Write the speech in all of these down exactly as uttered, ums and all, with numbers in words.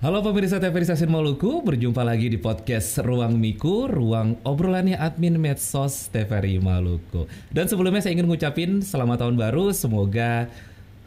Halo pemirsa T V R I Stasiun Maluku, berjumpa lagi di podcast Ruang Miku, ruang obrolannya admin medsos T V R I Maluku. Dan sebelumnya saya ingin ngucapin selamat tahun baru, semoga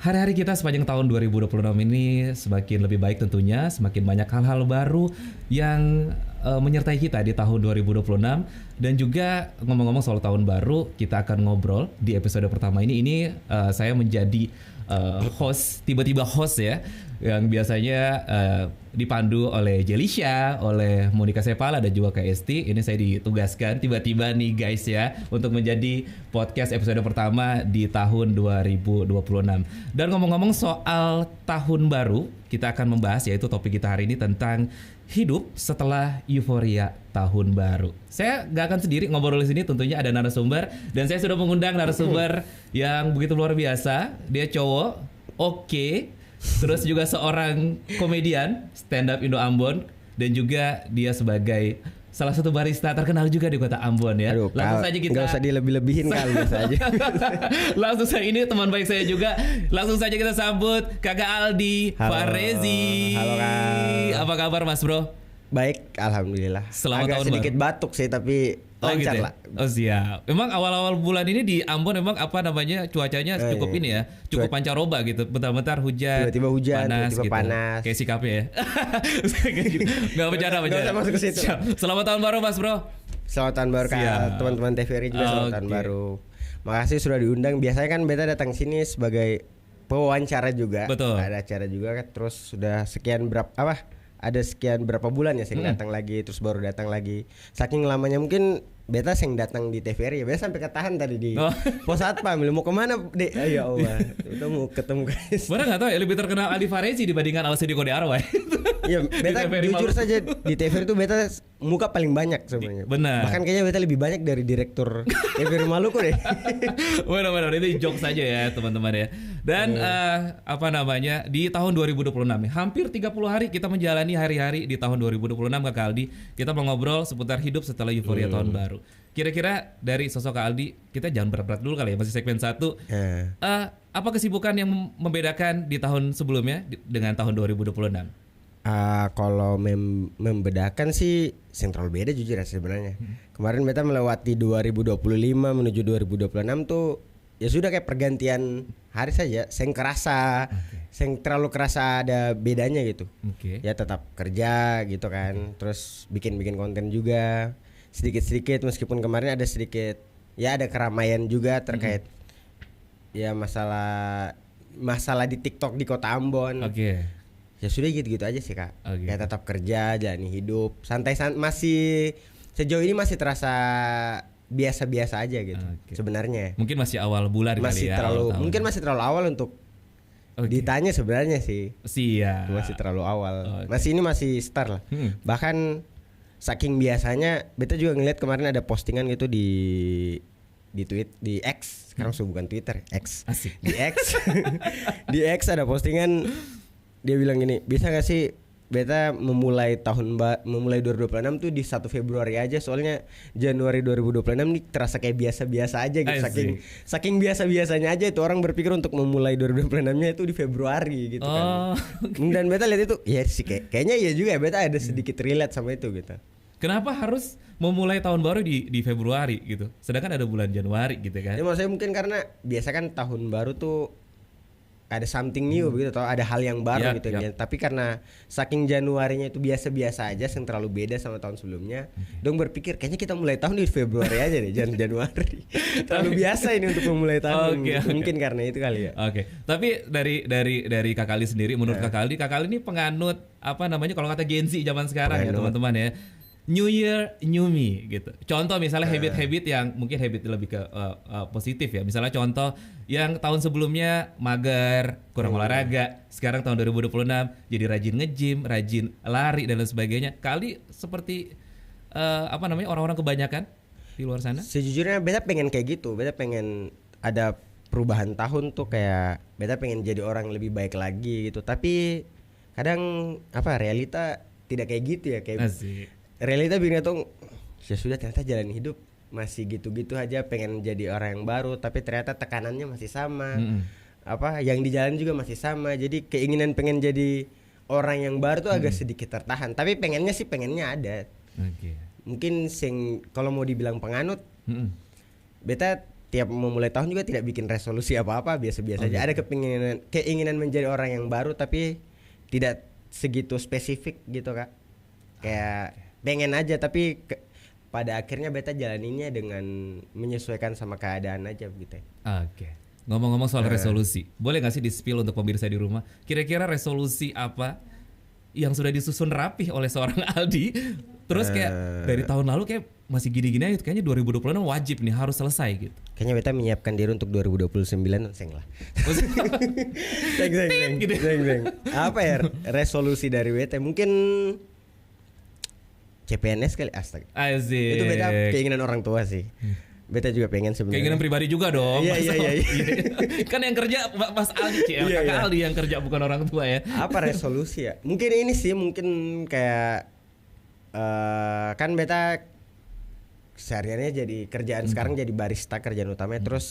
hari-hari kita sepanjang tahun dua ribu dua puluh enam ini semakin lebih baik tentunya, semakin banyak hal-hal baru yang, eh, menyertai kita di tahun dua ribu dua puluh enam. Dan juga ngomong-ngomong soal tahun baru, kita akan ngobrol di episode pertama ini. Ini, eh, saya menjadi, eh, host, tiba-tiba host ya, yang biasanya, eh, dipandu oleh Jelisha, oleh Monica Sepala, dan juga Kak Esti. Ini saya ditugaskan tiba-tiba nih guys ya, untuk menjadi podcast episode pertama di tahun dua ribu dua puluh enam. Dan ngomong-ngomong soal tahun baru, kita akan membahas, yaitu topik kita hari ini tentang hidup setelah euforia tahun baru. Saya nggak akan sendiri ngobrol di sini, tentunya ada narasumber, dan saya sudah mengundang narasumber yang begitu luar biasa. Dia cowok, oke, terus juga seorang komedian stand up Indo Ambon, dan juga dia sebagai salah satu barista terkenal juga di kota Ambon ya. Aduh, langsung Kal, saja kita nggak usah dilebih-lebihin, Kal, biasa aja. Langsung saja, ini teman baik saya juga. Langsung saja kita sambut Kakak Aldi Halo. Farezi. Halo, Kal. Apa kabar, Mas Bro? Baik, alhamdulillah. Selamat tahun baru. Agak sedikit batuk sih, tapi lancar lah. Oh, gitu ya? Oh, siap. Memang awal-awal bulan ini di Ambon memang, apa namanya, cuacanya cukup ini ya, cukup pancaroba gitu. Bentar-bentar hujan, tiba-tiba hujan, panas tiba-tiba gitu. Panas. Kayak sikapnya ya. Nggak, bercanda, bercanda. Nggak usah masuk ke situ. Siap. Selamat tahun baru, Mas Bro. Selamat tahun baru, Kak. Siap. Teman-teman T V R I juga selamat tahun baru. Oke. Makasih sudah diundang. Biasanya kan beta datang sini sebagai pewawancara juga. Betul. Ada acara juga kan. Terus sudah sekian berapa, apa? Ada sekian berapa bulan ya seng datang lagi, terus baru datang lagi. Saking lamanya mungkin beta seng datang di T V R I ya. Beta sampai ketahan tadi di pos satpam. Mau kemana, Dek? Ah, ya Allah. Kita mau ketemu, guys. Mana nggak tahu ya, lebih terkenal Aldi Farezi dibandingkan Alsedi Kodearwa. Iya, beta jujur saja, di T V R I itu beta muka paling banyak sebenarnya. Benar. Bahkan kayaknya beta lebih banyak dari direktur T V R I Maluku deh. Benar, benar. Itu joke saja ya, teman-teman ya. Dan, eh, apa namanya, di tahun dua ribu dua puluh enam nih, hampir tiga puluh hari kita menjalani hari-hari di tahun dua ribu dua puluh enam, Kak Aldi. Kita mau ngobrol seputar hidup setelah euforia tahun baru. Kira-kira dari sosok Kak Aldi, kita jangan berat-berat dulu kali ya, masih segmen satu. Eh, apa kesibukan yang mem-, membedakan di tahun sebelumnya di-, dengan tahun dua ribu dua puluh enam? Ah, kalau mem-, membedakan sih seng terlalu beda jujur ya sebenarnya. Kemarin beta melewati dua ribu dua puluh lima menuju dua ribu dua puluh enam tuh, ya sudah kayak pergantian hari saja, seng kerasa, seng terlalu kerasa ada bedanya gitu. Oke. Ya tetap kerja gitu kan, terus bikin-bikin konten juga sedikit-sedikit, meskipun kemarin ada sedikit, ya ada keramaian juga terkait ya masalah, masalah di TikTok di Kota Ambon. Oke. Ya sudah gitu-gitu aja sih, Kak. Oke. Ya tetap kerja, jalani hidup, santai san-, masih sejauh ini masih terasa biasa-biasa aja gitu sebenarnya. Oke. Mungkin masih awal bulan kali ya, awal tahun. Masih terlalu, mungkin masih terlalu awal untuk ditanya sebenarnya sih. Siap. Masih terlalu awal. Oke. Masih, ini masih start lah. Bahkan saking biasanya, beta juga ngeliat kemarin ada postingan gitu di, di tweet, di X. Sekarang sudah bukan Twitter, X. Asik. Di X. Di X ada postingan, dia bilang gini, "Bisa gak sih beta memulai tahun ba-, memulai dua ribu dua puluh enam tuh di satu Februari aja, soalnya Januari dua ribu dua puluh enam nih terasa kayak biasa-biasa aja gitu." Asik. Saking, saking biasa-biasanya aja itu orang berpikir untuk memulai dua ribu dua puluh enam-nya itu di Februari gitu kan. Oh, oke. Dan beta lihat itu, ya sih, kayak, kayaknya iya juga ya, beta ada sedikit relate sama itu gitu. Kenapa harus memulai tahun baru di, di Februari gitu? Sedangkan ada bulan Januari gitu kan. Ya, maksudnya mungkin karena biasa kan tahun baru tuh ada something new begitu, atau ada hal yang baru gitu ya. Tapi karena saking Januarinya itu biasa-biasa aja, seng terlalu beda sama tahun sebelumnya, dong berpikir, "Kayaknya kita mulai tahun di Februari aja deh, jangan Januari." Terlalu biasa ini untuk memulai tahun gitu. Oke, oke. Mungkin karena itu kali ya. Oke. Tapi dari, dari, dari Kak Aldi sendiri, menurut Kak Aldi, Kak Aldi ini penganut, apa namanya, kalau kata Gen Z zaman sekarang ya, teman-teman ya. New Year, New Me gitu. Contoh misalnya habit-habit yang mungkin habit lebih ke, eh, eh, positif ya. Misalnya contoh yang tahun sebelumnya mager, kurang olahraga, sekarang tahun dua ribu dua puluh enam jadi rajin nge-gym, rajin lari dan lain sebagainya. Kak Aldi seperti, eh, apa namanya, orang-orang kebanyakan di luar sana? Sejujurnya beta pengen kayak gitu, beta pengen ada perubahan tahun tuh, kayak beta pengen jadi orang lebih baik lagi gitu. Tapi kadang apa, realita tidak kayak gitu ya, kayak realita bikin katong, ya sudah, ternyata jalan hidup masih gitu-gitu aja, pengen jadi orang yang baru, tapi ternyata tekanannya masih sama. Apa, yang dijalani juga masih sama. Jadi keinginan pengen jadi orang yang baru tuh agak sedikit tertahan. Tapi pengennya sih, pengennya ada. Oke. Mungkin seng, kalau mau dibilang penganut, beta tiap mau mulai tahun juga tidak bikin resolusi apa-apa, biasa-biasa aja. Ada kepinginan, keinginan menjadi orang yang baru, tapi tidak segitu spesifik gitu, Kak. Kayak pengen aja, tapi ke-, pada akhirnya beta jalaninnya dengan menyesuaikan sama keadaan aja begitu. Oke. Ngomong-ngomong soal resolusi, boleh nggak sih di-spill untuk pemirsa di rumah? Kira-kira resolusi apa yang sudah disusun rapih oleh seorang Aldi? Terus kayak dari tahun lalu kayak masih gini-gini aja, kayaknya dua ribu dua puluh enam wajib nih, harus selesai gitu. Kayaknya beta menyiapkan diri untuk dua ribu dua puluh sembilan, seng lah. Seng, seng, seng, gitu. Seng, seng. Apa ya resolusi dari beta? Mungkin C P N S kali, astaga. Asik. Itu beta keinginan orang tua sih. Beta juga pengen sebenarnya. Keinginan pribadi juga dong, iya, iya, iya. Kan yang kerja Mas Aldi, Kakak Aldi yang kerja, bukan orang tua ya. Apa resolusi ya? Mungkin ini sih, mungkin kayak, eh, kan beta sehariannya jadi kerjaan sekarang jadi barista, kerjaan utamanya, terus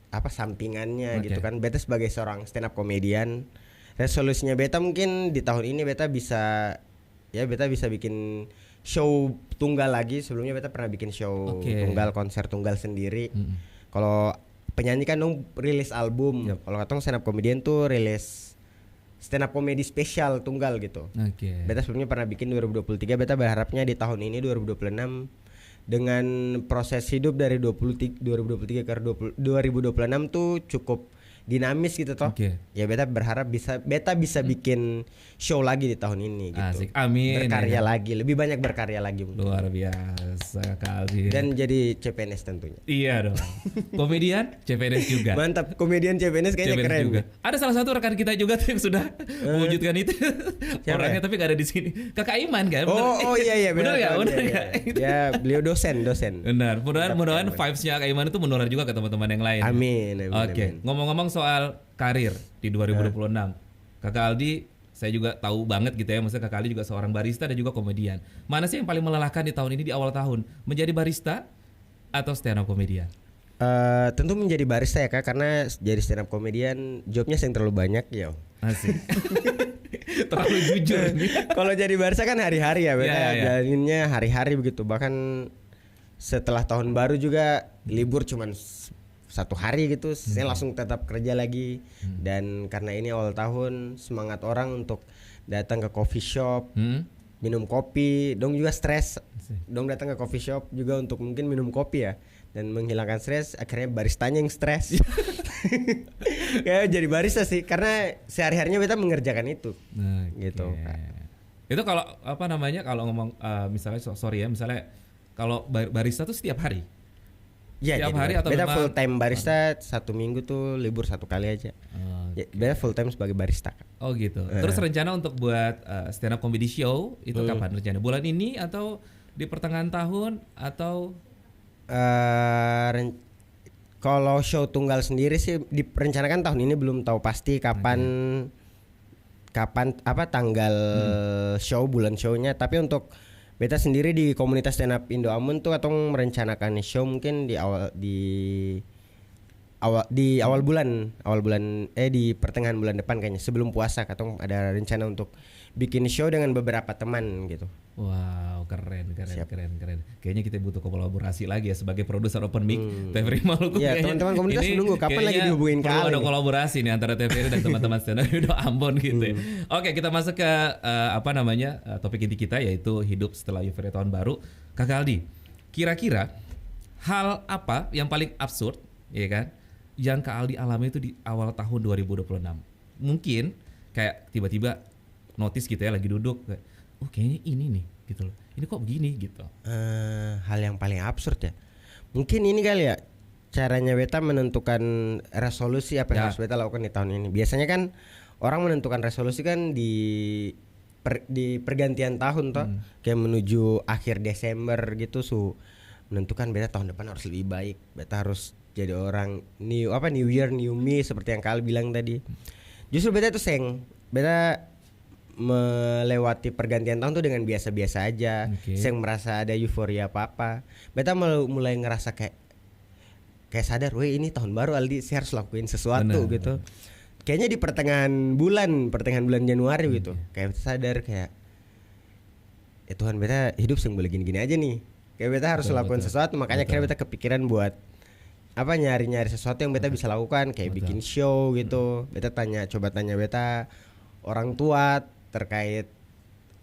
apa sampingannya gitu kan. Beta sebagai seorang stand up comedian, resolusinya beta mungkin di tahun ini beta bisa ya, beta bisa bikin show tunggal lagi. Sebelumnya beta pernah bikin show tunggal, konser tunggal sendiri. Kalau penyanyi kan dong rilis album. Kalau katong stand up comedian tuh rilis stand up comedy special tunggal gitu. Beta sebelumnya pernah bikin dua ribu dua puluh tiga, beta berharapnya di tahun ini dua ribu dua puluh enam, dengan proses hidup dari dua puluh tiga, dua ribu dua puluh tiga ke dua puluh, dua ribu dua puluh enam tuh cukup dinamis gitu toh. Ya, beta berharap bisa, beta bisa bikin show lagi di tahun ini gitu. Asik. Amin. Berkarya lagi, lebih banyak berkarya lagi mungkin. Luar biasa, Kak Aldi. Dan jadi C P N S tentunya. Iya dong. Komedian, C P N S juga. Mantap, komedian C P N S kayaknya keren. Ada salah satu rekan kita juga tuh yang sudah mewujudkan itu. Siapa ya? Orangnya tapi nggak ada di sini. Kakak Iman kan? Oh, iya, iya, benar, benar nggak? Benar nggak? Iya. Ya, beliau dosen, dosen. Benar. Mudah-mudahan, mudah-mudahan vibes-nya Kak Iman itu menular juga ke teman-teman yang lain. Amin, amin, amin. Oke, ngomong-ngomong soal karir di dua ribu dua puluh enam, Kakak Aldi, saya juga tahu banget gitu ya, maksudnya Kakak Aldi juga seorang barista dan juga komedian. Mana sih yang paling melelahkan di tahun ini, di awal tahun? Menjadi barista atau stand up comedian? Eh, tentu menjadi barista ya, Kak, karena s-, jadi stand up comedian jobnya seng terlalu banyak ya. Asik. Terlalu jujur nih. Kalau jadi barista kan hari-hari ya, beta jalaninnya hari-hari begitu. Bahkan setelah tahun baru juga libur cuman s-, satu hari gitu, saya langsung tetap kerja lagi. Dan karena ini awal tahun, semangat orang untuk datang ke coffee shop, minum kopi, dong juga stres. Dong datang ke coffee shop juga untuk mungkin minum kopi ya, dan menghilangkan stres, akhirnya baristanya yang stres. Ya, jadi barista sih, karena sehari-harinya beta mengerjakan itu. Oke. Gitu, Kak. Itu kalau, apa namanya, kalau ngomong, eh, misalnya, so-, sorry ya, misalnya kalau bar-, barista tuh setiap hari? Ya, setiap hari atau beta memang full time barista, satu minggu tuh libur satu kali aja. Oke. Ya, beta full time sebagai barista, Kak. Oh gitu. Terus rencana untuk buat, eh, stand up comedy show itu kapan rencana? Bulan ini atau di pertengahan tahun atau? Eh, ren-, kalau show tunggal sendiri sih direncanakan tahun ini, belum tahu pasti kapan, kapan, apa, tanggal show, bulan show-nya. Tapi untuk beta sendiri di komunitas stand up Indo Ambon tuh katong merencanakan show mungkin di awal, di awal, di awal bulan, awal bulan, eh, di pertengahan bulan depan kayaknya, sebelum puasa, katong ada rencana untuk bikin show dengan beberapa teman gitu. Wow, keren, keren, keren, keren. Kayaknya kita butuh kolaborasi lagi ya sebagai produser open mic. T V R I Maluku. Iya, kayaknya teman-teman komunitas ini menunggu kapan lagi kayaknya dihubungin perlu ada kolaborasi nih antara T V R I dan teman-teman stand up Indo Ambon gitu ya. Oke, kita masuk ke, eh, apa namanya, eh, topik inti kita, yaitu hidup setelah euforia tahun baru. Kak Aldi, kira-kira hal apa yang paling absurd, ya kan, yang Kak Aldi alami itu di awal tahun dua ribu dua puluh enam? Mungkin kayak tiba-tiba notice gitu ya, lagi duduk, kayak, "Oh, kayaknya ini nih," gitu loh. "Ini kok begini?" gitu. Eh, hal yang paling absurd ya. Mungkin ini kali ya, caranya beta menentukan resolusi apa yang harus beta lakukan di tahun ini. Biasanya kan orang menentukan resolusi kan di per-, di pergantian tahun toh, kayak menuju akhir Desember gitu, su menentukan beta tahun depan harus lebih baik, beta harus jadi orang new, apa, new year, new me, seperti yang Kak Aldi bilang tadi. Justru beta tuh seng, beta melewati pergantian tahun tuh dengan biasa-biasa aja, seng merasa ada euforia apa-apa. Beta mul-, mulai ngerasa kayak, kayak sadar, "Weh, ini tahun baru, Aldi, saya harus lakuin sesuatu," gitu. kayaknya di pertengahan bulan, pertengahan bulan Januari gitu. Iya. Kayak sadar kayak, "Eh, Tuhan, beta hidup seng boleh gini-gini aja nih." Kayak beta harus lakukan sesuatu, makanya akhirnya beta kepikiran buat, apa, nyari-nyari sesuatu yang beta bisa lakukan, kayak bikin show gitu. Beta tanya, coba tanya beta orang tua terkait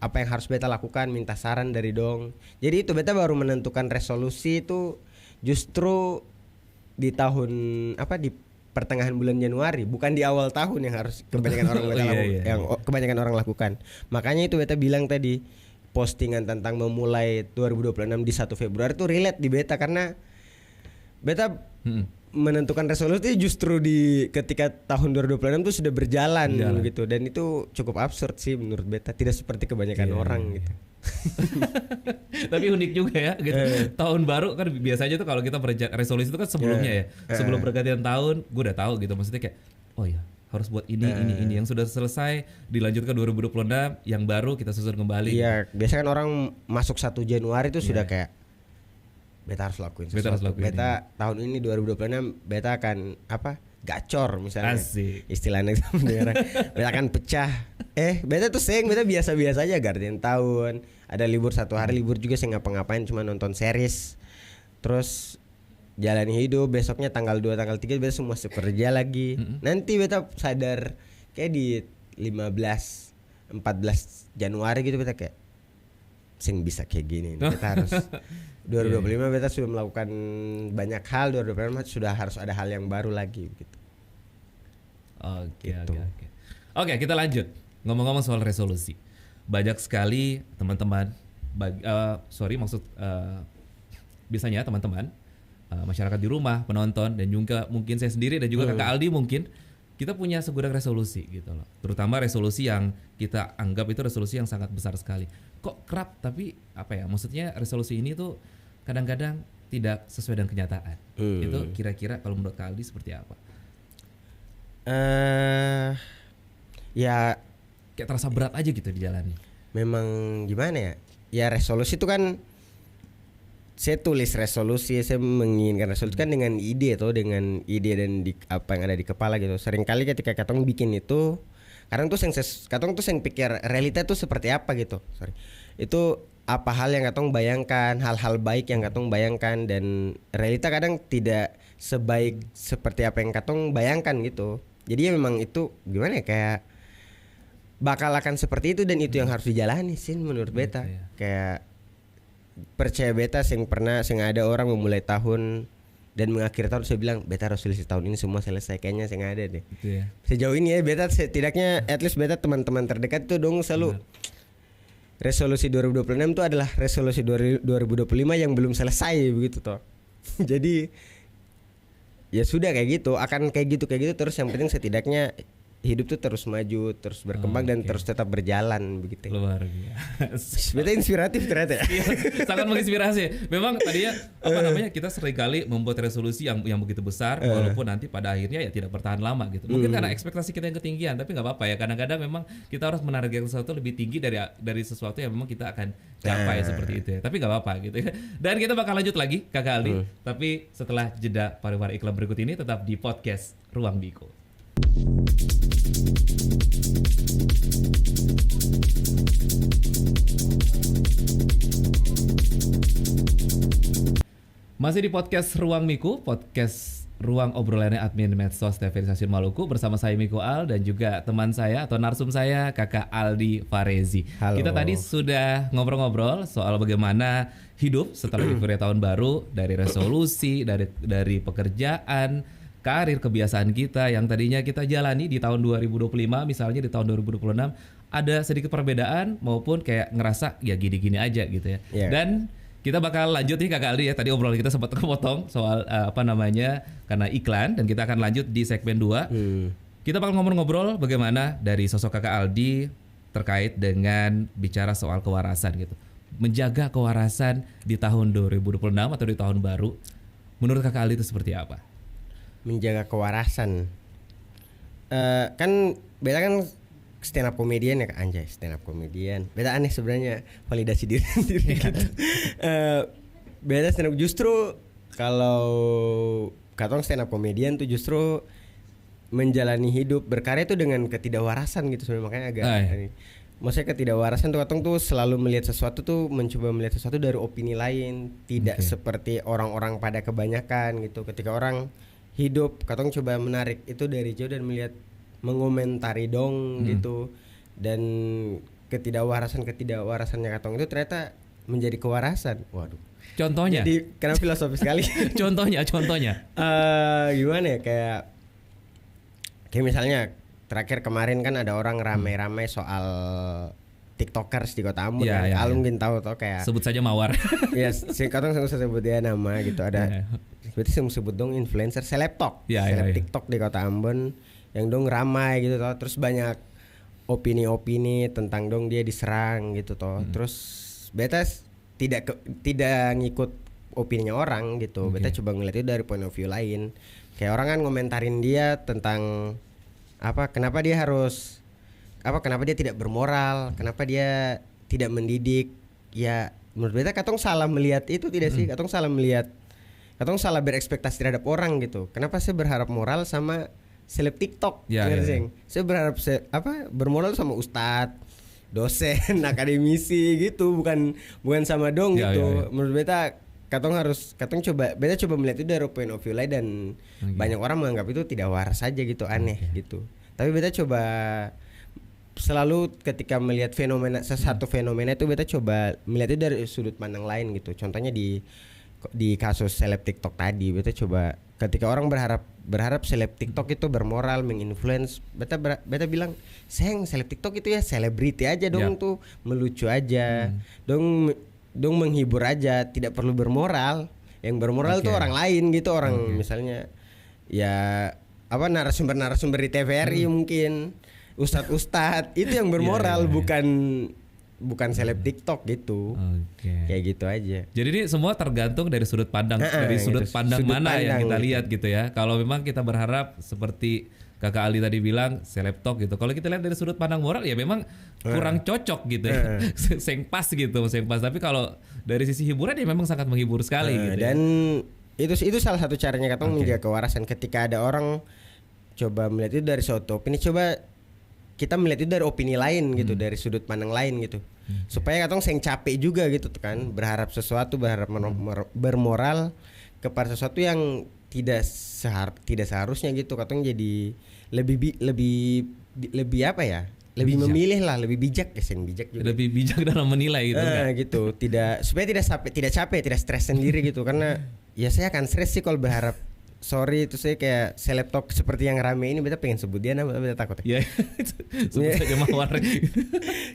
apa yang harus beta lakukan, minta saran dari dong. Jadi itu beta baru menentukan resolusi itu justru di tahun, apa, di pertengahan bulan Januari, bukan di awal tahun yang harus kebanyakan orang beta laku-, yang o-, kebanyakan orang lakukan. Makanya itu beta bilang tadi, postingan tentang memulai dua ribu dua puluh enam di satu Februari tuh relate di beta, karena beta menentukan resolusi justru di ketika tahun dua ribu dua puluh enam tuh sudah berjalan gitu, dan itu cukup absurd sih menurut beta, tidak seperti kebanyakan orang gitu. Tapi unik juga ya, gitu. Tahun baru kan biasanya tuh kalau kita bereja-, resolusi itu kan sebelumnya ya. Sebelum pergantian tahun, gue udah tahu gitu. Maksudnya kayak, "Oh ya, harus buat ini, ini, ini." Yang sudah selesai, dilanjutkan dua ribu dua puluh enam, yang baru kita susun kembali. Iya, biasanya kan orang masuk satu Januari tuh sudah kayak, "Beta harus lakuin sesuatu. Beta tahun ini dua ribu dua puluh enam, beta akan, apa, gacor," misalnya. Asik. Istilahnya sama dengan orang. "Beta akan pecah." Eh, beta tuh seng, beta biasa-biasa aja, gantian tahun. Ada libur satu hari, libur juga, seng ngapa-ngapain, cuma nonton series. Terus jalani hidup, besoknya tanggal dua, tanggal tiga beta su masuk kerja lagi. Nanti beta sadar, kayak di lima belas, empat belas Januari gitu, beta kayak, "Seng bisa kayak gini, beta harus." Dua ribu dua puluh lima beta sudah melakukan banyak hal, dua ribu dua puluh lima sudah harus ada hal yang baru lagi gitu. Oke, gitu. Oke, oke. Oke, kita lanjut. Ngomong-ngomong soal resolusi, banyak sekali teman-teman, bag-, eh, sorry, maksud, eh, biasanya teman-teman, eh, masyarakat di rumah, penonton, dan juga mungkin saya sendiri dan juga Kakak Aldi mungkin, kita punya segudang resolusi gitu loh. Terutama resolusi yang kita anggap itu resolusi yang sangat besar sekali. Kok kerap, tapi apa ya, maksudnya resolusi ini tuh kadang-kadang tidak sesuai dengan kenyataan. Itu kira-kira kalau menurut Kak Aldi seperti apa? Eh, ya, kayak terasa berat aja gitu dijalani. Memang gimana ya? Ya, resolusi itu kan, saya tulis resolusi, saya menginginkan resolusi kan dengan ide toh, dengan ide dan di, apa yang ada di kepala gitu. Seringkali ketika katong bikin itu, kadang tuh seng ses-, katong tuh seng pikir realita tuh seperti apa gitu. Sorry. Itu apa hal yang katong bayangkan, hal-hal baik yang katong bayangkan, dan realita kadang tidak sebaik seperti apa yang katong bayangkan gitu. Jadi ya memang itu gimana ya, kayak bakal akan seperti itu dan itu yang harus dijalani sih menurut beta. Kayak percaya beta seng pernah, seng ada orang memulai tahun dan mengakhiri tahun, saya bilang, "Beta resolusi tahun ini semua selesai." Kayaknya seng ada deh. Sejauh ini ya, beta setidaknya, at least beta teman-teman terdekat tuh dong selalu, resolusi dua ribu dua puluh enam tuh adalah resolusi dua ribu, dua ribu dua puluh lima yang belum selesai begitu toh. Jadi, ya sudah kayak gitu, akan kayak gitu, kayak gitu terus. Yang penting setidaknya hidup tuh terus maju, terus berkembang, dan terus tetap berjalan begitu. Luar biasa. Beta inspiratif ternyata ya. Iya, sangat menginspirasi. Memang tadinya, apa namanya, kita seringkali membuat resolusi yang, yang begitu besar, walaupun nanti pada akhirnya ya tidak bertahan lama gitu. Mungkin karena ekspektasi kita yang ketinggian, tapi nggak apa-apa ya. Kadang-kadang memang kita harus menargetkan sesuatu lebih tinggi dari, dari sesuatu yang memang kita akan capai seperti itu ya. Tapi nggak apa-apa gitu ya. Dan kita bakal lanjut lagi, Kakak Aldi. Tapi setelah jeda pariwara iklan berikut ini, tetap di podcast Ruang Biku. Masih di podcast Ruang Miku, podcast ruang obrolannya admin medsos T V Stasiun Maluku, bersama saya Miku Al dan juga teman saya atau narsum saya, Kakak Aldi Farezi. Halo. Kita tadi sudah ngobrol-ngobrol soal bagaimana hidup setelah euforia tahun baru, dari resolusi, dari, dari pekerjaan, karir, kebiasaan kita yang tadinya kita jalani di tahun dua ribu dua puluh lima, misalnya di tahun dua ribu dua puluh enam, ada sedikit perbedaan maupun kayak ngerasa, "Ya gini-gini aja," gitu ya. Iya. Dan kita bakal lanjut nih, Kakak Aldi ya, tadi obrolan kita sempat kepotong soal, eh, apa namanya, karena iklan, dan kita akan lanjut di segmen dua. Kita bakal ngobrol-ngobrol bagaimana dari sosok Kakak Aldi terkait dengan bicara soal kewarasan gitu. Menjaga kewarasan di tahun dua ribu dua puluh enam atau di tahun baru, menurut Kakak Aldi itu seperti apa? Menjaga kewarasan. Eh, kan beta kan stand up comedian ya, anjay, stand up comedian. Beta aneh sebenarnya, validasi diri sendiri gitu. Eh, beta stand up, justru kalau katong stand up comedian tuh justru menjalani hidup, berkarya itu dengan ketidakwarasan gitu sebenarnya, makanya agak Ah, iya. ini. Maksudnya ketidakwarasan tuh, katong tuh selalu melihat sesuatu tuh, mencoba melihat sesuatu dari opini lain, tidak Oke. seperti orang-orang pada kebanyakan gitu. Ketika orang hidup, katong coba menarik itu dari jauh dan melihat, mengomentari dong Hmm. gitu. Dan ketidakwarasan-ketidakwarasannya katong itu ternyata menjadi kewarasan. Waduh. Contohnya? Jadi, kenapa filosofis sekali? Contohnya, contohnya. Eh, gimana ya, kayak, kayak misalnya terakhir kemarin kan ada orang Hmm. ramai-ramai soal TikTokers di Kota Ambon Iya, kan. iya, Kalo iya. mungkin tahu toh, kayak Sebut saja Mawar. Ya, si, katong seng usah sebut dia nama gitu. Ada, Iya. berarti seng sebut dong influencer, seleb tok. Iya, iya, Seleb iya. TikTok di Kota Ambon yang dong ramai gitu toh. Terus banyak opini-opini tentang dong, dia diserang gitu toh. Hmm. Terus beta s-, tidak ke, tidak ngikut opininya orang gitu. Oke. Beta coba ngeliat itu dari point of view lain. Kayak orang kan ngomentarin dia tentang apa, kenapa dia harus, apa, kenapa dia tidak bermoral, kenapa dia tidak mendidik. Ya, menurut beta katong salah melihat itu tidak sih? Hmm. Katong salah melihat, katong salah berekspektasi terhadap orang gitu. Kenapa saya berharap moral sama seleb TikTok, Ya, ngerti ya, seng? ya. Saya berharap se-, apa, bermoral sama ustad, dosen, akademisi gitu, bukan, bukan sama dong Ya, gitu. ya, ya. Menurut beta, katong harus, katong coba, beta coba melihat itu dari point of view lain dan Oke. banyak orang menganggap itu tidak waras saja gitu, aneh Oke. gitu. Tapi beta coba selalu ketika melihat fenomena, sesuatu Hmm. fenomena itu beta coba melihat itu dari sudut pandang lain gitu. Contohnya di, di kasus seleb TikTok tadi, beta coba ketika orang berharap, berharap seleb TikTok itu bermoral, menginfluence, beta ber-, beta bilang, "Seng, seleb TikTok itu ya selebriti aja dong Yap. tuh, melucu aja. Hmm. Dong, dong menghibur aja, tidak perlu bermoral. Yang bermoral tuh Oke. orang lain gitu, orang Oke. misalnya, ya, apa, narasumber-narasumber di TVRI Hmm. mungkin, ustad-ustad, itu yang Iya, bermoral, iya, iya. bukan bukan seleb TikTok gitu." Oke. Kayak gitu aja. Jadi ini semua tergantung dari sudut pandang, Heeh, dari sudut gitu. pandang Sudut mana yang pandang kita gitu. lihat gitu ya. Kalau memang kita berharap seperti Kakak Aldi tadi bilang, seleb tok gitu. Kalau kita lihat dari sudut pandang moral, ya memang Heeh. kurang cocok gitu ya. Heeh. Seng pas gitu, seng pas. Tapi kalau dari sisi hiburan, ya memang sangat menghibur sekali Heeh, gitu ya. dan itu, itu salah satu caranya katong Oke. menjaga kewarasan. Ketika ada orang coba melihat itu dari suatu opini, coba kita melihat itu dari opini lain gitu, Hmm. dari sudut pandang lain gitu. Hmm. Supaya katong seng capek juga gitu tuh kan, berharap sesuatu, berharap meno-, Hmm. mer-, bermoral kepada sesuatu yang tidak sehar-, tidak seharusnya gitu. Katong jadi lebih bi-, lebih bi-, lebih apa ya? Lebih Bijak. memilih lah, lebih bijak ya, seng bijak juga. Lebih bijak dalam menilai gitu, Ah, enggak? gitu. Tidak, supaya tidak sampai, tidak capek, tidak stres sendiri gitu. Karena ya, saya akan stres sih kalau berharap, sorry, itu saya kayak seleb tok seperti yang rame ini, beta pengen sebut dia nama, tapi beta takut ya. Iya, sebut Iya. saja Mawar.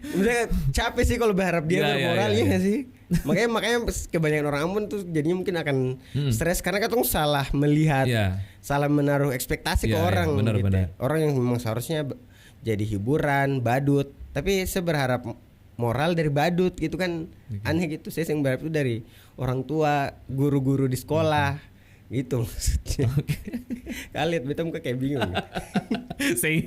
Misalnya capek sih kalau berharap dia Iya, iya, bermoral, iya, iya iya. nggak sih? Makanya, makanya kebanyakan orang Ambon tuh jadinya mungkin akan Hmm. stres karena katong salah melihat, Iya. salah menaruh ekspektasi ke Iya, iya, orang benar, gitu. benar. Orang yang memang seharusnya be-, jadi hiburan, badut, tapi saya berharap moral dari badut gitu kan. Oke. Aneh gitu. Saya seng berharap itu dari orang tua, guru-guru di sekolah. Oke. Gitu maksudnya. Oke. Kalian beta muka kayak bingung. Seng.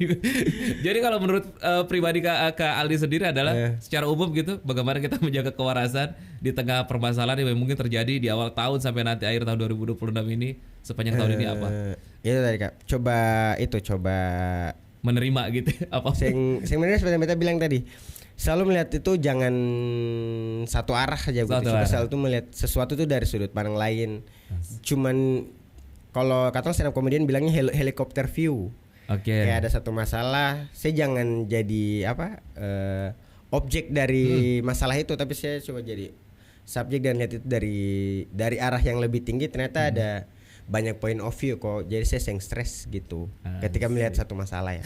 Jadi kalau menurut, eh, pribadi Kak, Kak Aldi sendiri adalah Eh. secara umum gitu, bagaimana kita menjaga kewarasan di tengah permasalahan yang mungkin terjadi di awal tahun sampai nanti akhir tahun dua ribu dua puluh enam ini, sepanjang tahun ini apa? Eh, itu tadi, Kak. Coba itu, coba Menerima gitu, apa? Seng, seng menerima seperti yang beta bilang tadi. Selalu melihat itu jangan satu arah saja Satu gitu. Coba arah. selalu tuh melihat sesuatu tuh dari sudut pandang lain. As- Cuman kalau katong stand up comedian bilangnya hel-, helicopter view. Oke. Kayak ada satu masalah, saya jangan jadi apa, eh, objek dari Hmm. masalah itu, tapi saya coba jadi subjek dan lihat itu dari, dari arah yang lebih tinggi, ternyata Hmm. ada banyak point of view kok. Jadi saya seng stres gitu Ah, ketika melihat sih. satu masalah ya.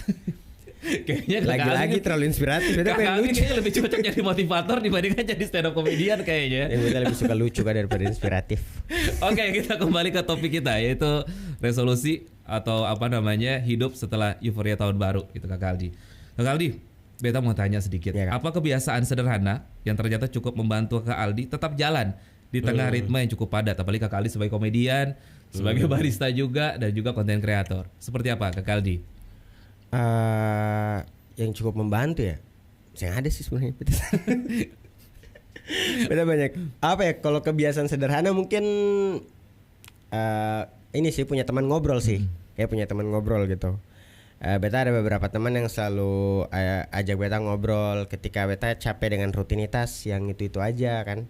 Kayaknya Kakak Lagi-lagi Aldi, terlalu inspiratif, beta Kakak pengen Aldi lucu. kayaknya lebih cocok jadi motivator dibandingkan jadi stand up comedian kayaknya. Ya, beta lebih suka lucu kan daripada inspiratif. Oke, kita kembali ke topik kita, yaitu resolusi atau apa namanya, hidup setelah euforia tahun baru gitu, Kakak Aldi. Kakak Aldi, beta mau tanya sedikit. Iya, Kak. Apa kebiasaan sederhana yang ternyata cukup membantu Kakak Aldi tetap jalan di tengah Hmm. ritme yang cukup padat? Apalagi Kakak Aldi sebagai komedian, sebagai Hmm. barista juga, dan juga konten kreator. Seperti apa, Kakak Aldi? Eh, yang cukup membantu ya? Yang ada sih sebenarnya. Beda banyak. Apa ya, kalau kebiasaan sederhana mungkin, eh, ini sih, punya teman ngobrol sih. Hmm. Kayak punya teman ngobrol gitu. Eh, beta ada beberapa teman yang selalu, eh, ajak beta ngobrol ketika beta capek dengan rutinitas yang itu-itu aja kan.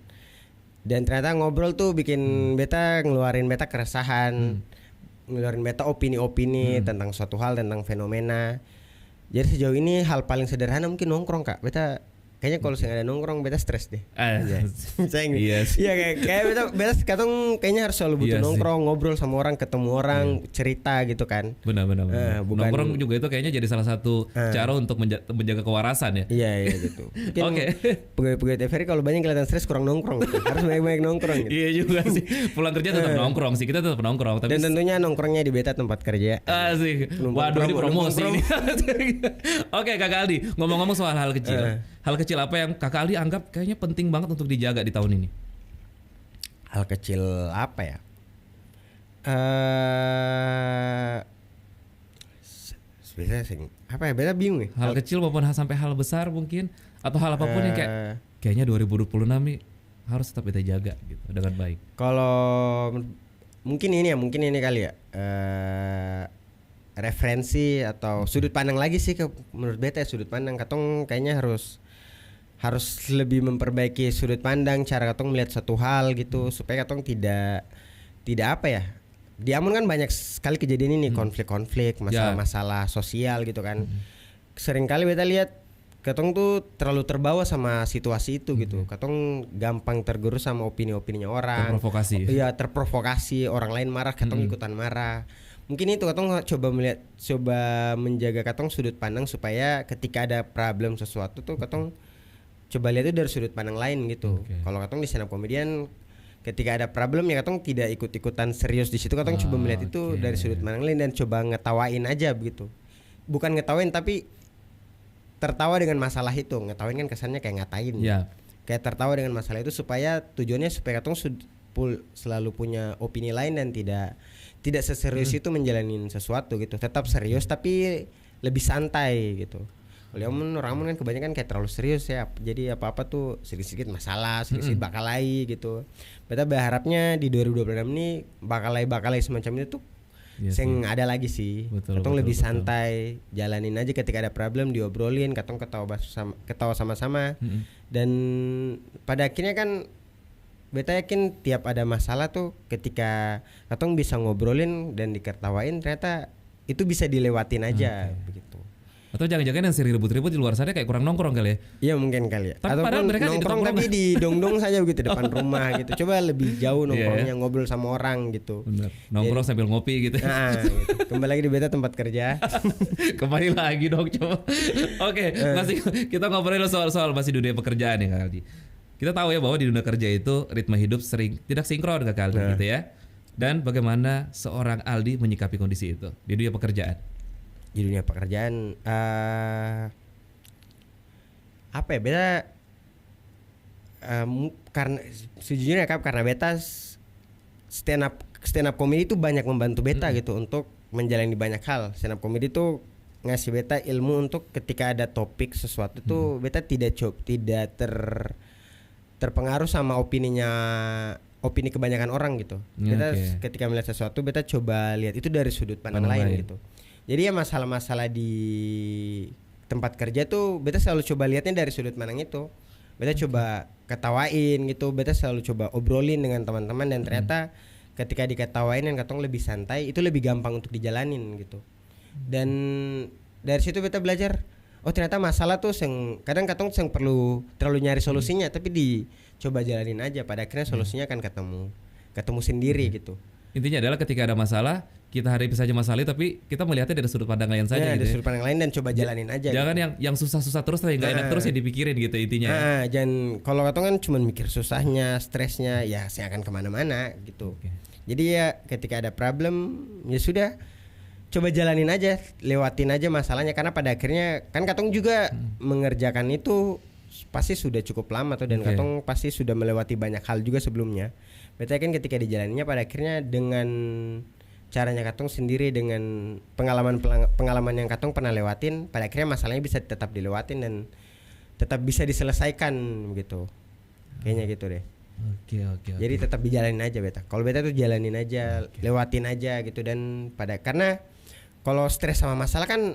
Dan ternyata ngobrol tuh bikin Hmm. beta ngeluarin beta keresahan, Hmm. ngeluarin beta opini-opini Hmm. tentang suatu hal, tentang fenomena. Jadi sejauh ini hal paling sederhana mungkin nongkrong, Kak. Beta kayaknya kalau seng ada nongkrong, beta stres deh. Ah, iya. Seng. Iya sih. Iya, kayak, kayak beta, beta, katong kayaknya harus selalu butuh Iya sih. nongkrong, ngobrol sama orang, ketemu orang, Iya. cerita gitu kan. Benar, benar, benar. Eh, bukan Nongkrong juga itu kayaknya jadi salah satu Ah. cara untuk menja-, menjaga kewarasan ya. Iya, iya gitu. Mungkin Oke. pegawai-pegawai T V R I kalau banyak kelihatan stres, kurang nongkrong gitu. Harus banyak-banyak nongkrong gitu. Iya juga sih. Pulang kerja tetap Eh. nongkrong sih. Kita tetap nongkrong, tapi Dan s- tentunya nongkrongnya di beta tempat kerja. Asik. Penumpang Waduh, ini promo, promosi penumpang ini. Oke, Kakak Aldi, ngomong-ngomong soal hal kecil. Eh. Hal kecil apa yang Kakak Aldi anggap kayaknya penting banget untuk dijaga di tahun ini? Hal kecil apa ya? Eh, s-, s-, bisa sih. Apa ya? Beta bingung ya. Hal Hal kecil maupun hal, sampai hal besar mungkin, atau hal apapun yang kayak, Eh. kayaknya dua ribu dua puluh enam nih harus tetap kita jaga gitu dengan baik. Kalau men-, mungkin ini ya, mungkin ini kali ya. Eh, referensi atau Oke. sudut pandang lagi sih ke, menurut beta ya, sudut pandang. Katong kayaknya harus, harus lebih memperbaiki sudut pandang, cara katong melihat satu hal gitu, Hmm. supaya katong tidak, tidak apa ya, di Ambon kan banyak sekali kejadian ini, Hmm. konflik-konflik, Ya. masalah-masalah sosial gitu kan. Hmm. Seringkali beta lihat katong tuh terlalu terbawa sama situasi itu gitu. Oke. Katong gampang tergerus sama opini-opininya orang. Terprovokasi. Iya, terprovokasi, orang lain marah, katong Mm-mm. ikutan marah. Mungkin itu katong coba melihat, coba menjaga katong sudut pandang supaya ketika ada problem sesuatu tuh katong coba lihat itu dari sudut pandang lain gitu. Oke. Kalau katong di stand up comedian, ketika ada problem ya katong tidak ikut-ikutan serius di situ, katong coba melihat itu Oke. dari sudut pandang lain dan coba ngetawain aja begitu. Bukan ngetawain, tapi tertawa dengan masalah itu. Ngetawain kan kesannya kayak ngatain. Ya. Kayak tertawa dengan masalah itu supaya tujuannya supaya katong sud-, pul-, selalu punya opini lain dan tidak, tidak seserius Hmm. itu menjalani sesuatu gitu. Tetap serius tapi lebih santai gitu. Kalau orang Ambon kan kebanyakan kayak terlalu serius ya. Ap-, jadi apa-apa tuh sedikit-sedikit masalah, sedikit-sedikit Mm-mm. bakalai gitu. Beta berharapnya di dua ribu dua puluh enam ini bakalai-bakalai semacam itu tuh Iya seng sih. ada lagi sih. Betul, Katong betul, lebih betul. santai, jalanin aja ketika ada problem, diobrolin, katong ketawa bas-, sama, ketawa sama-sama. Mm-mm. Dan pada akhirnya kan, beta yakin tiap ada masalah tuh, ketika katong bisa ngobrolin dan diketawain, ternyata itu bisa dilewatin aja, Oke. begitu. Atau jangan-jangan yang sering ribut-ribut di luar sana kayak kurang nongkrong kali ya? Iya, mungkin kali ya. Tapi Ataupun padahal mereka di nongkrong tongkrongan. tapi di dong-dong saja begitu, depan rumah gitu. Coba lebih jauh Iya, nongkrongnya, ya. ngobrol sama orang gitu. Bener. Nongkrong Jadi sambil ngopi gitu. Ah, gitu. Kembali lagi di beta tempat kerja. Kembali lagi dong, coba. Oke, Eh. masih kita ngobrolin soal, soal masih dunia pekerjaan ya, Kak Aldi. Kita tahu ya bahwa di dunia kerja itu ritme hidup sering tidak sinkron, Kak Aldi, Nah. gitu ya. Dan bagaimana seorang Aldi menyikapi kondisi itu di dunia pekerjaan? Di dunia pekerjaan, eh, apa ya, beta, eh, mu-, karena, sejujurnya, Kak, karena beta s-, stand up, stand up comedy itu banyak membantu beta Mm-mm. gitu untuk menjalani banyak hal. Stand up comedy itu ngasih beta ilmu untuk ketika ada topik sesuatu tuh Mm-mm. beta tidak co-, tidak ter-, terpengaruh sama opininya, opini kebanyakan orang gitu. Ya, Beta oke. s-, ketika melihat sesuatu, beta coba lihat itu dari sudut pandang Pandang lain lain. gitu. Jadi ya masalah-masalah di tempat kerja tuh, beta selalu coba lihatnya dari sudut pandang itu. Beta Oke. coba ketawain gitu, beta selalu coba obrolin dengan teman-teman dan Hmm. ternyata ketika diketawain dan katong lebih santai, itu lebih gampang untuk dijalanin gitu. Dan dari situ beta belajar, oh, ternyata masalah tuh seng, kadang katong seng perlu terlalu nyari Hmm. solusinya, tapi dicoba jalanin aja. Pada akhirnya Iya. solusinya akan ketemu, ketemu sendiri Oke. gitu. Intinya adalah ketika ada masalah, kita hadapi saja masalah itu, tapi kita melihatnya dari sudut pandang lain saja Ya, gitu dari ya. sudut pandang lain dan coba Ja-, jalanin aja jangan gitu. yang, yang susah-susah terus atau yang nggak enak Nah. terus yang dipikirin gitu intinya ya. Ah, jangan, kalau katong kan cuman mikir susahnya, stresnya, ya saya akan kemana-mana gitu. Oke. Jadi ya ketika ada problem, ya sudah, coba jalanin aja, lewatin aja masalahnya, karena pada akhirnya kan katong juga Hmm. mengerjakan itu pasti sudah cukup lama tuh, dan Oke. katong pasti sudah melewati banyak hal juga sebelumnya. Beta yakin ketika dijalaninya pada akhirnya dengan caranya katong sendiri, dengan pengalaman pelang-, pengalaman yang katong pernah lewatin, pada akhirnya masalahnya bisa tetap dilewatin dan tetap bisa diselesaikan gitu. Kayaknya gitu deh. Oke, oke, Jadi oke. tetap dijalanin aja beta. Kalau beta tuh jalanin aja, Oke. lewatin aja gitu dan pada, karena kalo stres sama masalah kan,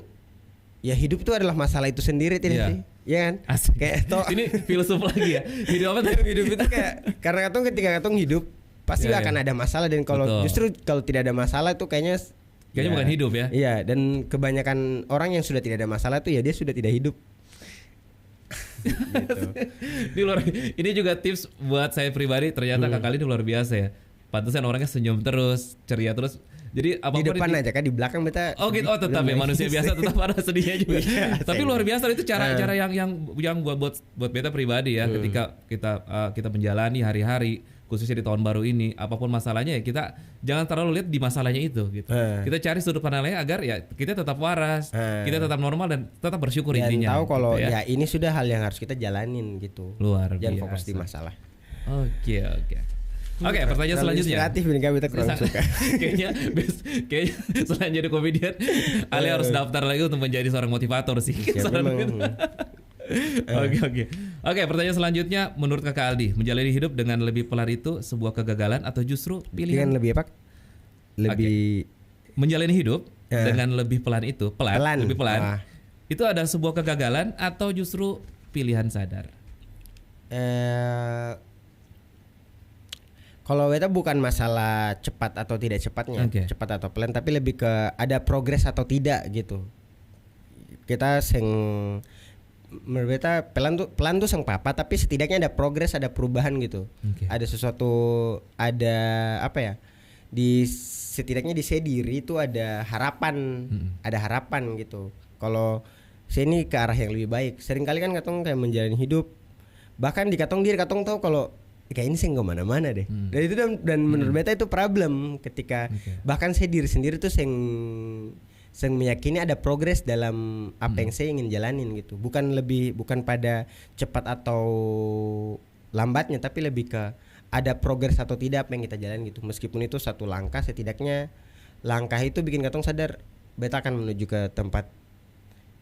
ya hidup itu adalah masalah itu sendiri, tidak sih? Iya kan? Asik. Kayak toh. Ini filsuf lagi ya? Hidup apa tadi? Hidup itu kayak, karena katong ketika katong hidup, pasti akan ada masalah, dan kalau justru kalau tidak ada masalah itu kayaknya s-, kayaknya bukan hidup ya? Iya, dan kebanyakan orang yang sudah tidak ada masalah tuh ya dia sudah tidak hidup. Gitu. Ini luar, ini juga tips buat saya pribadi, ternyata Kak Ali ini luar biasa ya. Pantesan orangnya senyum terus, ceria terus. Jadi, di apapun depan aja kan, di belakang beta. Oh gitu, oh tetap ya, manusia biasa tetap ada sedihnya juga. Iya, tapi luar biasa itu cara, cara yang, yang, yang buat, buat, buat beta pribadi ya, ketika kita, eh, kita menjalani hari-hari, khususnya di tahun baru ini, apapun masalahnya ya kita jangan terlalu lihat di masalahnya itu gitu. Kita cari sudut pandang lain agar ya kita tetap waras, kita tetap normal dan tetap bersyukur intinya. Dan tahu kalau ya ini sudah hal yang harus kita jalanin gitu. Luar biasa. Jangan fokus di masalah. Oke, oke. Oke, pertanyaan selanjutnya. Terlalu inspiratif ini, kami tak kurang suka. Kayaknya, kayaknya selain jadi komedian, Ale harus daftar lagi untuk menjadi seorang motivator sih. Iya, memang. Oke, oke. Oke, pertanyaan selanjutnya, menurut Kakak Aldi, menjalani hidup dengan lebih pelan itu sebuah kegagalan atau justru pilihan? Dengan lebih apa? Lebih menjalani hidup dengan lebih pelan itu, pelan, lebih pelan, itu ada sebuah kegagalan atau justru pilihan sadar? Eh, kalau beta bukan masalah cepat atau tidak cepatnya, cepat atau pelan, tapi lebih ke ada progres atau tidak gitu. Kita seng, menurut beta pelan tuh, pelan tuh seng papa, tapi setidaknya ada progres, ada perubahan gitu. Ada sesuatu, ada apa ya, di, setidaknya di se diri itu ada harapan, ada harapan gitu. Kalau se ini ke arah yang lebih baik. Seringkali kan katong kayak menjalani hidup, bahkan di katong diri katong tahu kalau, "Eh, kayak ini seng kemana-mana deh." Dan itu dan, dan menurut beta itu problem ketika bahkan se diri sendiri tuh seng, seng meyakini ada progres dalam apa yang se ingin jalanin gitu. Bukan lebih, bukan pada cepat atau lambatnya, tapi lebih ke ada progres atau tidak apa yang kita jalan gitu. Meskipun itu satu langkah, setidaknya langkah itu bikin katong sadar, beta akan menuju ke tempat,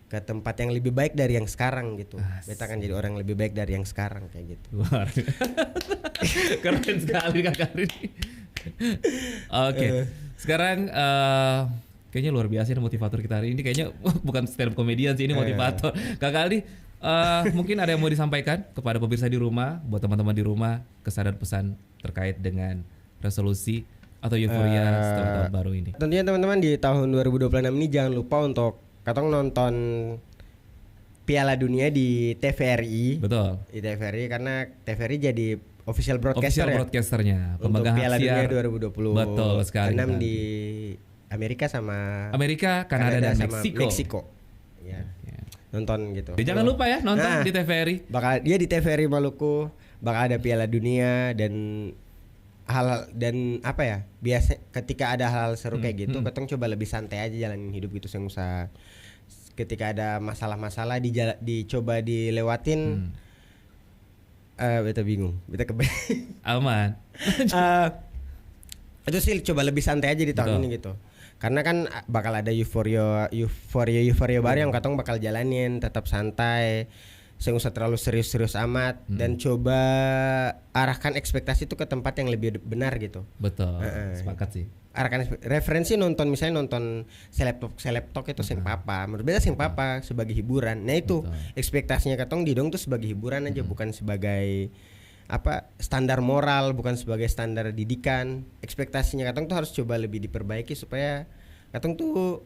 ke tempat yang lebih baik dari yang sekarang gitu. Beta akan jadi orang yang lebih baik dari yang sekarang, kayak gitu. Luar. Keren sekali, Kak Karin. Oke. Sekarang, eh, kayaknya luar biasa ini motivator kita hari ini. Kayaknya bukan stand up comedian sih, ini motivator. Kak Aldi, eh, mungkin ada yang mau disampaikan kepada pemirsa di rumah, buat teman-teman di rumah, kesan dan pesan terkait dengan resolusi atau euforia setelah tahun baru ini? Tentunya teman-teman, di tahun dua ribu dua puluh enam ini jangan lupa untuk katong nonton Piala Dunia di T V R I. Betul. Di T V R I, karena T V R I jadi official broadcaster ya. Official broadcasternya, untuk pemegang hak siar. Piala Dunia dua ribu dua puluh enam. Betul sekali, Kak Aldi. Di Amerika sama Amerika, Kanada, dan Meksiko. Ya. Nonton gitu. Ya, jangan lupa ya, nonton di T V R I. Bakal, dia di T V R I Maluku, bakal ada Piala Dunia dan hal, dan apa ya, biasa ketika ada hal-hal seru kayak gitu, katong coba lebih santai aja jalanin hidup gitu, seng usah ketika ada masalah-masalah dijala-, dicoba dilewatin. Eh, beta bingung, beta kebe- Aman. Eh, itu sih coba lebih santai aja di tahun ini gitu. Karena kan, ah, bakal ada euforia, euforia, euforia baru yang katong bakal jalanin, tetap santai, seng usah terlalu serius-serius amat, dan coba arahkan ekspektasi itu ke tempat yang lebih benar gitu. Betul, sepakat sih. Arahkan ekspe-, referensi nonton, misalnya nonton seleb talk, seleb talk itu seng papa. Menurut beta seng papa sebagai hiburan. Nah, itu ekspektasinya katong di dong tuh sebagai hiburan aja, bukan sebagai, apa, standar moral, bukan sebagai standar didikan. Ekspektasinya katong tuh harus coba lebih diperbaiki supaya katong tuh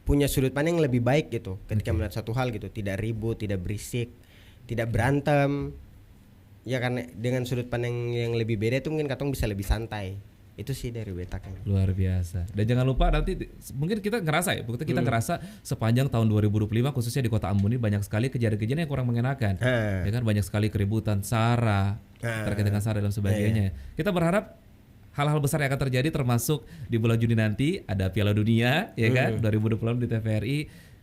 punya sudut pandang yang lebih baik gitu ketika melihat satu hal gitu, tidak ribut, tidak berisik, tidak berantem. Ya kan, dengan sudut pandang yang lebih beda itu mungkin katong bisa lebih santai. Itu sih dari beta kayaknya. Luar biasa. Dan jangan lupa nanti di-, mungkin kita ngerasa ya, begitu kita ngerasa sepanjang tahun dua ribu dua puluh lima khususnya di Kota Ambon ini banyak sekali kejadian-kejadian yang kurang mengenakan. Ya kan, banyak sekali keributan, sara, terkait dengan sara dan sebagainya. Kita berharap hal-hal besar yang akan terjadi termasuk di bulan Juni nanti ada Piala Dunia, ya kan, dua ribu dua puluh enam di T V R I.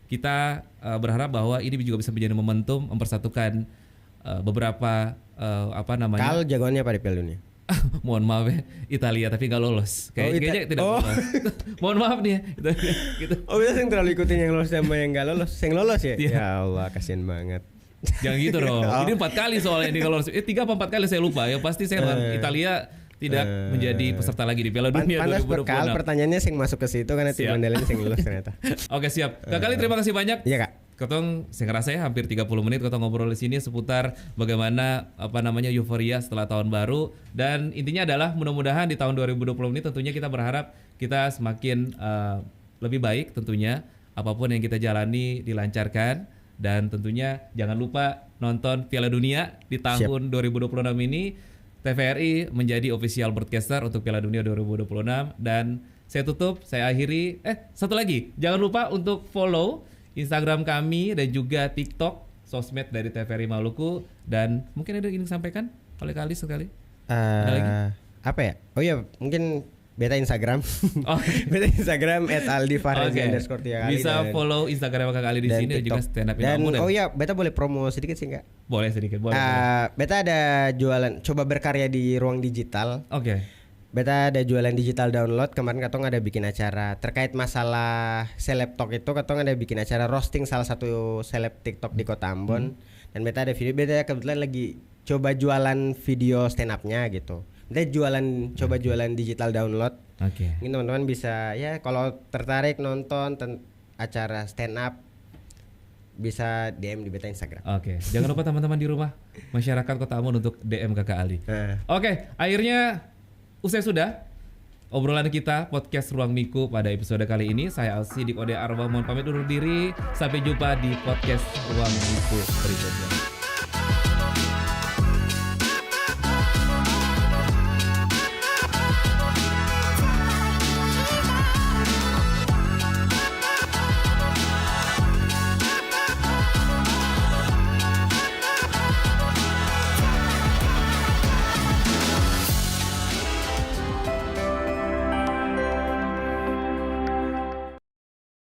Kita, eh, berharap bahwa ini juga bisa menjadi momentum mempersatukan, eh, beberapa, eh, apa namanya? Kal jagoannya apa di Piala Dunia? Mohon maaf ya, Italia tapi nggak lolos. Kayak-, kayaknya tidak lolos. Mohon maaf nih ya, Italia, gitu. Oh, kita seng terlalu ikutin yang lolos sama yang nggak lolos. Seng lolos ya? Iya. Ya Allah, kasihan banget. Jangan gitu dong. Ini empat kali soalnya ini kalau, eh, tiga apa empat kali saya lupa. Yang pasti saya lawan Italia tidak Eh, menjadi peserta lagi di Piala pan-, Dunia pantas dua ribu dua puluh enam. Bekal pertanyaannya sing masuk ke situ karena tim Siap. Mandalanya sing lulus ternyata. Oke, siap. Kak Kali, Eh, terima kasih banyak. Iya, Kak. Katong seng rasa ya, hampir tiga puluh menit katong ngobrol di sini seputar bagaimana, apa namanya, euforia setelah tahun baru. Dan intinya adalah mudah-mudahan di tahun dua ribu dua puluh ini tentunya kita berharap kita semakin, eh, lebih baik tentunya. Apapun yang kita jalani dilancarkan. Dan tentunya jangan lupa nonton Piala Dunia di Siap. tahun dua ribu dua puluh enam ini. T V R I menjadi official broadcaster untuk Piala Dunia dua ribu dua puluh enam. Dan saya tutup, saya akhiri. Eh, satu lagi, jangan lupa untuk follow Instagram kami dan juga TikTok, sosmed dari T V R I Maluku. Dan mungkin ada yang ingin disampaikan oleh Kak Aldi sekali? Ada lagi? Eh, apa ya? Oh iya, mungkin beta Instagram. Oh. Beta Instagram at aldi farhazi underscore tiga kali. Oke. Bisa dan, follow Instagram Kak Aldi di dan sini dan juga TikTok. Stand Up Ilmu dan, dan oh iya, beta boleh promo sedikit sih, Kak? Boleh sedikit, boleh, boleh. Ah, beta ada jualan, coba berkarya di ruang digital. Oke. Beta ada jualan digital download. Kemarin katong ada bikin acara terkait masalah seleb talk itu, katong ada bikin acara roasting salah satu seleb TikTok di Kota Ambon. Hmm. Dan beta ada video, beta kebetulan lagi coba jualan video stand up-nya gitu. Beta jualan, coba jualan digital download. Oke. Mungkin teman-teman bisa, ya, kalau tertarik nonton ten-, acara stand up, bisa D M di beta Instagram. Oke, jangan lupa teman-teman di rumah, masyarakat Kota Ambon untuk D M Kakak Ali. Nah. Oke, akhirnya usai sudah obrolan kita podcast Ruang Miku pada episode kali ini. Saya Alsidik Ode Arba mohon pamit undur diri. Sampai jumpa di podcast Ruang Miku berikutnya.